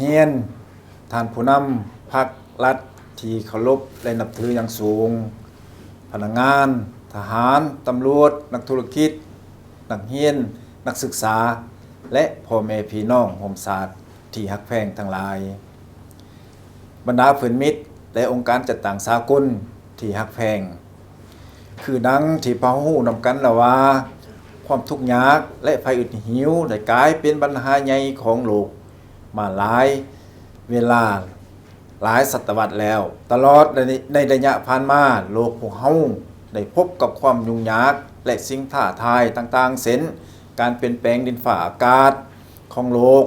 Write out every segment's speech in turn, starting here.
ຮຽນ, ທ່ານຜູ້ນຳພັກລັດທີ່ເຄົາລົບ ແລະ ນັບຖືຢ່າງສູງ, ພະນັກງານ, ທະຫານ, ຕຳຫຼວດ, ນັກທຸລະກິດ, ນັກຮຽນ, ນັກສຶກສາ ແລະ ພໍ່ແມ່ພີ່ນ້ອງຮ່ວມຊາດທີ່ຮັກແພງທັງຫຼາຍ, ບັນດາເພື່ອນມິດ ແລະ ອົງການຈັດຕັ້ງສາກົນທີ່ຮັກແພງ. ຄືດັ່ງທີ່ພວກເຮົາຮູ້ນຳກັນແລ້ວວ່າ ຄວາມທຸກຍາກ ແລະ ໄພອຶດຫິວໄດ້ກາຍເປັນບັນຫາໃຫຍ່ຂອງໂລກມາຫຼາຍເວລາ ຫຼາຍສະຕະວັດແລ້ວ. ຕະຫຼອດໃນ ໃນໄລຍະຜ່ານມາ, ໂລກພວກເຮົາໄດ້ພົບກັບຄວາມຫຍຸ້ງຍາກ ແລະ ສິ່ງທ້າທາຍຕ່າງໆ ເຊັ່ນ ການປ່ຽນແປງດິນຟ້າອາກາດຂອງໂລກ,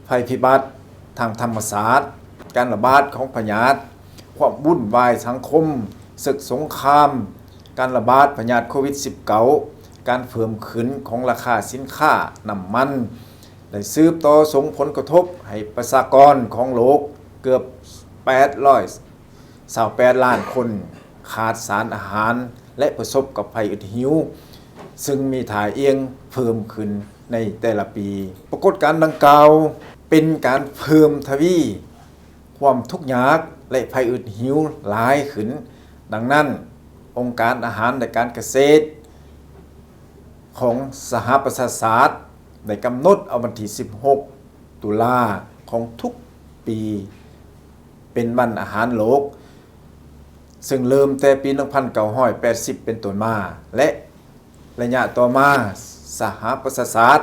ໄພພິບັດທາງທຳມະຊາດ, ການລະບາດຂອງພະຍາດ, ຄວາມວຸ່ນວາຍສັງຄົມ, ເສິກສົງຄາມ, ການລະບາດພະຍາດໂຄວິດສິບເກົ້າ, ການເພີ່ມຂຶ້ນຂອງລາຄາສິນຄ້າ, ນ້ຳມັນ ໄດ້ສືບຕໍ່ສົ່ງຜົນກະທົບໃຫ້ປະຊາກອນຂອງໂລກເກືອບແປດຮ້ອຍຊາວແປດລ້ານຄົນ ຂາດສານອາຫານ ແລະ ປະສົບກັບໄພອຶດຫິວ ຊຶ່ງມີທ່າອ່ຽງເພີ່ມຂຶ້ນໃນແຕ່ລະປີ. ປາກົດການດັ່ງກ່າວເປັນການເພີ່ມທະວີຄວາມທຸກຍາກ ແລະ ໄພອຶດຫິວຫຼາຍຂຶ້ນ. ດັ່ງນັ້ນ, ອົງການອາຫານ ແລະ ການກະເສດຂອງສະຫະປະຊາຊາດ ໄດ້ກຳນົດເອົາວັນທີສິບຫົກຕຸລາຂອງທຸກປີເປັນວັນອາຫານໂລກ, ເຊິ່ງເລີ່ມແຕ່ປີໜຶ່ງພັນເກົ້າຮ້ອຍແປດສິບເປັນຕົ້ນມາ ແລະ ໄລຍະຕໍ່ມາ, ສະຫະປະຊາຊາດ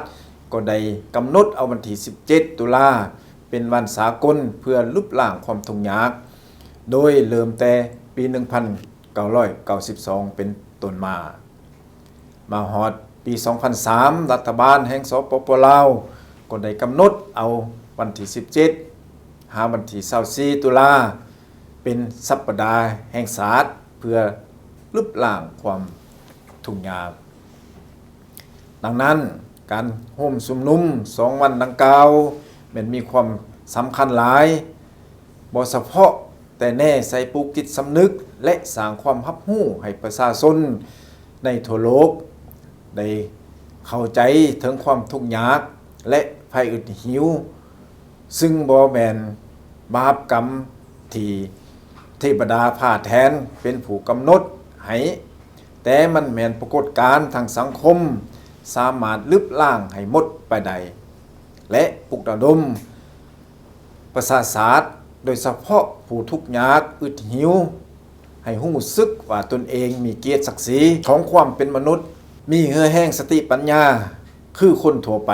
ກໍໄດ້ກຳນົດເອົາວັນທີສິບເຈັດຕຸລາເປັນວັນສາກົນເພື່ອລຶບລ້າງຄວາມທຸກຍາກ, ໂດຍເລີ່ມແຕ່ປີໜຶ່ງພັນເກົ້າຮ້ອຍເກົ້າສິບສອງເປັນຕົ້ນມາ. ມາຮອດປີສອງພັນສາມ ລັດຖະບານແຫ່ງ ສປປ ລາວ ກໍໄດ້ກຳນົດເອົາວັນທີສິບເຈັດ ຫາວັນທີຊາວສີ່ຕຸລາ ເປັນສັບປະດາແຫ່ງຊາດເພື່ອລຶບລ້າງຄວາມທຸກຍາກ. ດັ່ງນັ້ນ, ການໂຮມຊຸມນຸມສອງວັນດັ່ງກ່າວແມ່ນມີຄວາມສຳຄັນຫຼາຍ, ບໍ່ສະເພາະແຕ່ແນໃສ່ປູກຈິດສຳນຶກ ແລະ ສ້າງຄວາມຮັບຮູ້ໃຫ້ປະຊາຊົນໃນທົ່ວໂລກໄດ້ເຂົ້າໃຈເຖິງຄວາມທຸກຍາກ ແລະ ໄພອຶດຫິວ, ຊຶ່ງບໍ່ແມ່ນບາບກຳທີ່ເທວະດາຟ້າແຖນເປັນຜູ້ກຳນົດໃຫ້, ແຕ່ມັນແມ່ນປາກົດການທາງສັງຄົມ ສາມາດລຶບລ້າງໃຫ້ໝົດໄປໄດ້ ແລະ ປຸກລະດົມ ປະຊາຊາດ, ໂດຍສະເພາະຜູ້ທຸກຍາກອຶດຫິວ, ໃຫ້ຮູ້ສຶກວ່າຕົນເອງມີກຽດສັກສີຂອງຄວາມເປັນມະນຸດ, ມີເຫື່ອແຮງສະຕິປັນຍາຄືຄົນທົ່ວໄປ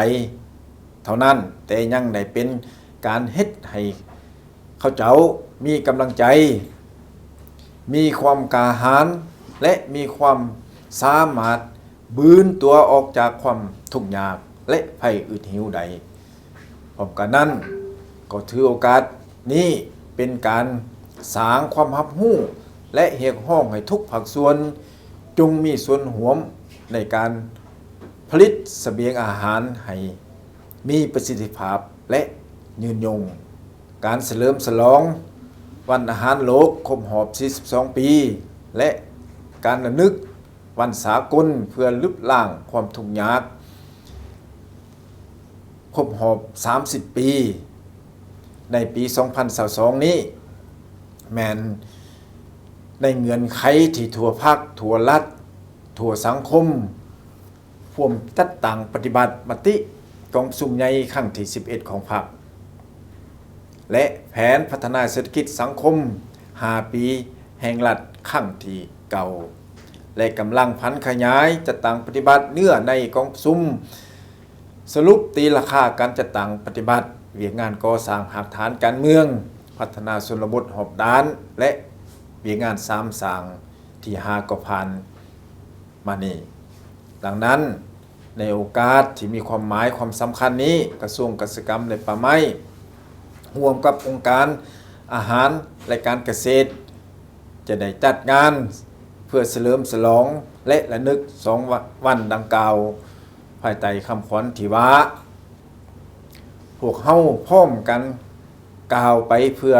ເທົ່ານັ້ນ, ແຕ່ຍັງໄດ້ເປັນການເຮັດໃຫ້ເຂົາເຈົ້າມີກຳລັງໃຈ, ມີຄວາມກ້າຫານ ແລະ ມີຄວາມສາມາດ ບືນຕົວອອກຈາກຄວາມທຸກຍາກ ແລະ ໄພອຶດຫິວໄດ້. ພ້ອມກັນນັ້ນ, ກໍຖືໂອກາດນີ້ເປັນການສ້າງຄວາມຮັບຮູ້ ແລະ ຮຽກຮ້ອງໃຫ້ທຸກພາກສ່ວນຈົ່ງມີສ່ວນຮ່ວມໃນການຜະລິດສະບຽງອາຫານໃຫ້ມີປະສິດທິພາບ ແລະ ຍືນຍົງ. ການສະເຫຼີມສະຫຼອງວັນອາຫານໂລກຄົບຮອບສີ່ສິບສອງປີ ແລະ ການລະນຶກ ວັນສາກົນເພື່ອລຶບລ້າງຄວາມທຸກຍາກຄົບຮອບສາມສິບປີ ໃນປີສອງພັນຊາວສອງນີ້ ແມ່ນໃນເງື່ອນໄຂທີ່ທົ່ວພັກ, ທົ່ວລັດ, ທົ່ວສັງຄົມ ຮ່ວມຈັດຕັ້ງປະຕິບັດມະຕິກອງປະຊຸມໃຫຍ່ຄັ້ງທີສິບເອັດຂອງພັກ ແລະ ແຜນພັດທະນາເສດຖະກິດສັງຄົມຫ້າປີແຫ່ງລັດຄັ້ງທີເກົ້າ ແລະ ກຳລັງຜັນຂະຫຍາຍຈັດຕັ້ງປະຕິບັດເນື້ອໃນກອງປະຊຸມ ສະຫຼຸບຕີລາຄາການຈັດຕັ້ງປະຕິບັດວຽກງານກໍ່ສ້າງຮາກຖານການເມືອງ, ພັດທະນາຊົນນະບົດຮອບດ້ານ ແລະ ວຽກງານສາມສ້າງ ທີຫ້າກໍຜ່ານມານີ້. ດັ່ງນັ້ນ, ໃນໂອກາດທີ່ມີຄວາມໝາຍຄວາມສຳຄັນນີ້, ກະຊວງກະສິກຳ ແລະ ປ່າໄມ້ ຮ່ວມກັບອົງການອາຫານ ແລະ ການກະເສດ ຈະໄດ້ຈັດງານເພື່ອສະເຫຼີມສະຫຼອງ ແລະ ລະນຶກສອງວັນດັ່ງກ່າວ ພາຍໃຕ້ຄຳຂວັນທີ່ວ່າ ພວກເຮົາພ້ອມກັນ ກ້າວໄປເພື່ອ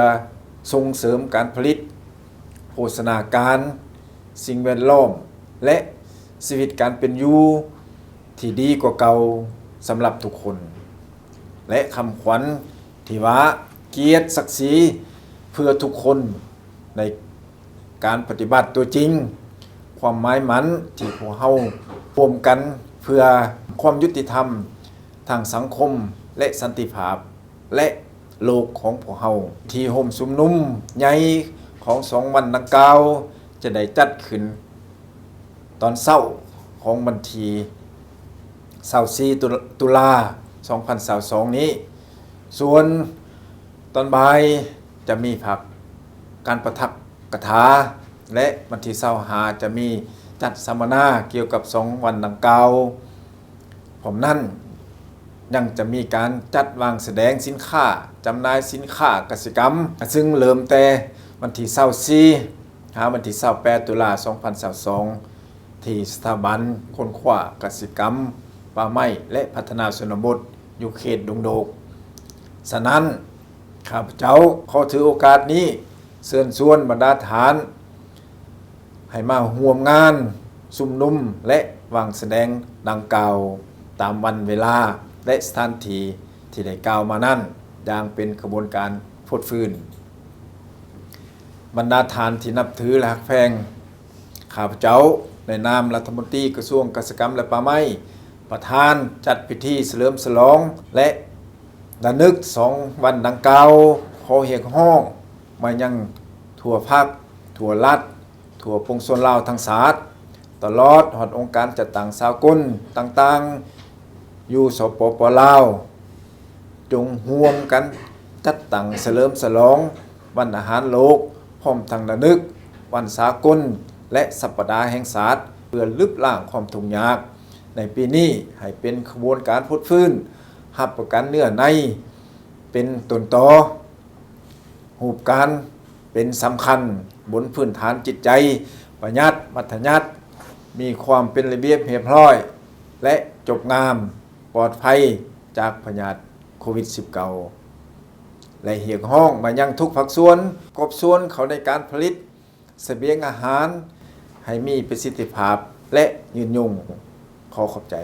ສົ່ງເສີມການຜະລິດ, ໂພຊະນາການ, ສິ່ງແວດລ້ອມ ແລະ ຊີວິດການເປັນຢູ່ທີ່ດີກວ່າເກົ່າສຳລັບທຸກຄົນ ແລະ ຄຳຂວັນ ທີ່ວ່າກຽດສັກສີເພື່ອທຸກຄົນໃນການປະຕິບັດຕົວຈິງ, ຄວາມໝາຍໝັ້ນທີ່ພວກເຮົາຮ່ວມກັນເພື່ອຄວາມຍຸຕິທຳທາງສັງຄົມ ແລະ ສັນຕິພາບ ແລະ ໂລກຂອງພວກເຮົາ. ທີ່ໂຮມຊຸມນຸມໃຫຍ່ຂອງສອງວັນດັ່ງກ່າວຈະໄດ້ຈັດຂຶ້ນຕອນເຊົ້າຂອງວັນທີຊາວສີ່ ຕຸລາ ສອງພັນຊາວສອງນີ້. ສ່ວນຕອນບ່າຍຈະມີພັກການປາຖະກະຖາ ແລະ ວັນທີຊາວຫ້າຈະມີຈັດສຳມະນາກ່ຽວກັບສອງວັນດັ່ງກ່າວ. ພ້ອມນັ້ນຍັງຈະມີການຈັດວາງສະແດງສິນຄ້າ, ຈຳໜ່າຍສິນຄ້າກະສິກຳ, ຊຶ່ງເລີ່ມແຕ່ວັນທີຊາວສີ່ ຫາວັນທີຊາວແປດ ຕຸລາ ສອງພັນຊາວສອງ ທີ່ສະຖາບັນຄົ້ນຄວ້າກະສິກຳ, ປ່າໄມ້ ແລະ ພັດທະນາຊົນນະບົດຢູ່ເຂດດົງໂດກ. ສະນັ້ນ, ຂ້າພະເຈົ້າຂໍຖືໂອກາດນີ້ເຊີນຊວນບັນດາທ່ານ ໃຫ້ມາຮ່ວມງານຊຸມນຸມ ແລະ ວາງສະແດງດັ່ງກ່າວຕາມວັນເວລາ ແລະ ສະຖານທີ່ທີ່ໄດ້ກ່າວມານັ້ນ ຢ່າງເປັນຂະບວນການຟົດຟື້ນ. ບັນດາທ່ານທີ່ນັບຖື ແລະ ຮັກແພງ, ຂ້າພະເຈົ້າໃນນາມລັດຖະມົນຕີກະຊວງກະສິກຳ ແລະ ປ່າໄມ້, ປະທານຈັດພິທີສະເຫຼີມສະຫຼອງ ແລະ ລະນຶກສອງວັນດັ່ງກ່າວ ຂໍຮຽກຮ້ອງມາຍັງທົ່ວພັກ, ທົ່ວລັດ, ທົ່ວປວງຊົນລາວທັງຊາດ, ຕະຫຼອດຮອດອົງການຈັດຕັ້ງສາກົນຕ່າງໆຢູ່ ສປປ ລາວ, ຈົ່ງຮ່ວມກັນຈັດຕັ້ງສະເຫຼີມສະຫຼອງວັນອາຫານໂລກ, ພ້ອມທັງລະນຶກວັນສາກົນ ແລະ ສັບປະດາແຫ່ງຊາດ ເພື່ອລຶບລ້າງຄວາມທຸກຍາກໃນປີນີ້ ໃຫ້ເປັນຂະບວນການຟົດຟື້ນ, ຮັບປະກັນເນື້ອໃນເປັນຕົ້ນຕໍ. ຮູບການເປັນສຳຄັນບົນພື້ນຖານຈິດໃຈປະຢັດ, ມັດທະຍັດ, ມີຄວາມເປັນລະບຽບຮຽບຮ້ອຍ ແລະ ຈົບງາມ, ປອດໄພຈາກພະຍາດໂຄວິດສິບເກົ້າ ແລະ ຮຽກຮ້ອງມາຍັງທຸກພາກສ່ວນ, ກອບສ່ວນເຂົ້າໃນການຜະລິດສະບຽງອາຫານໃຫ້ມີປະສິດທິພາບ ແລະ ຍືນຍົງ. ຂໍຂອບໃຈ.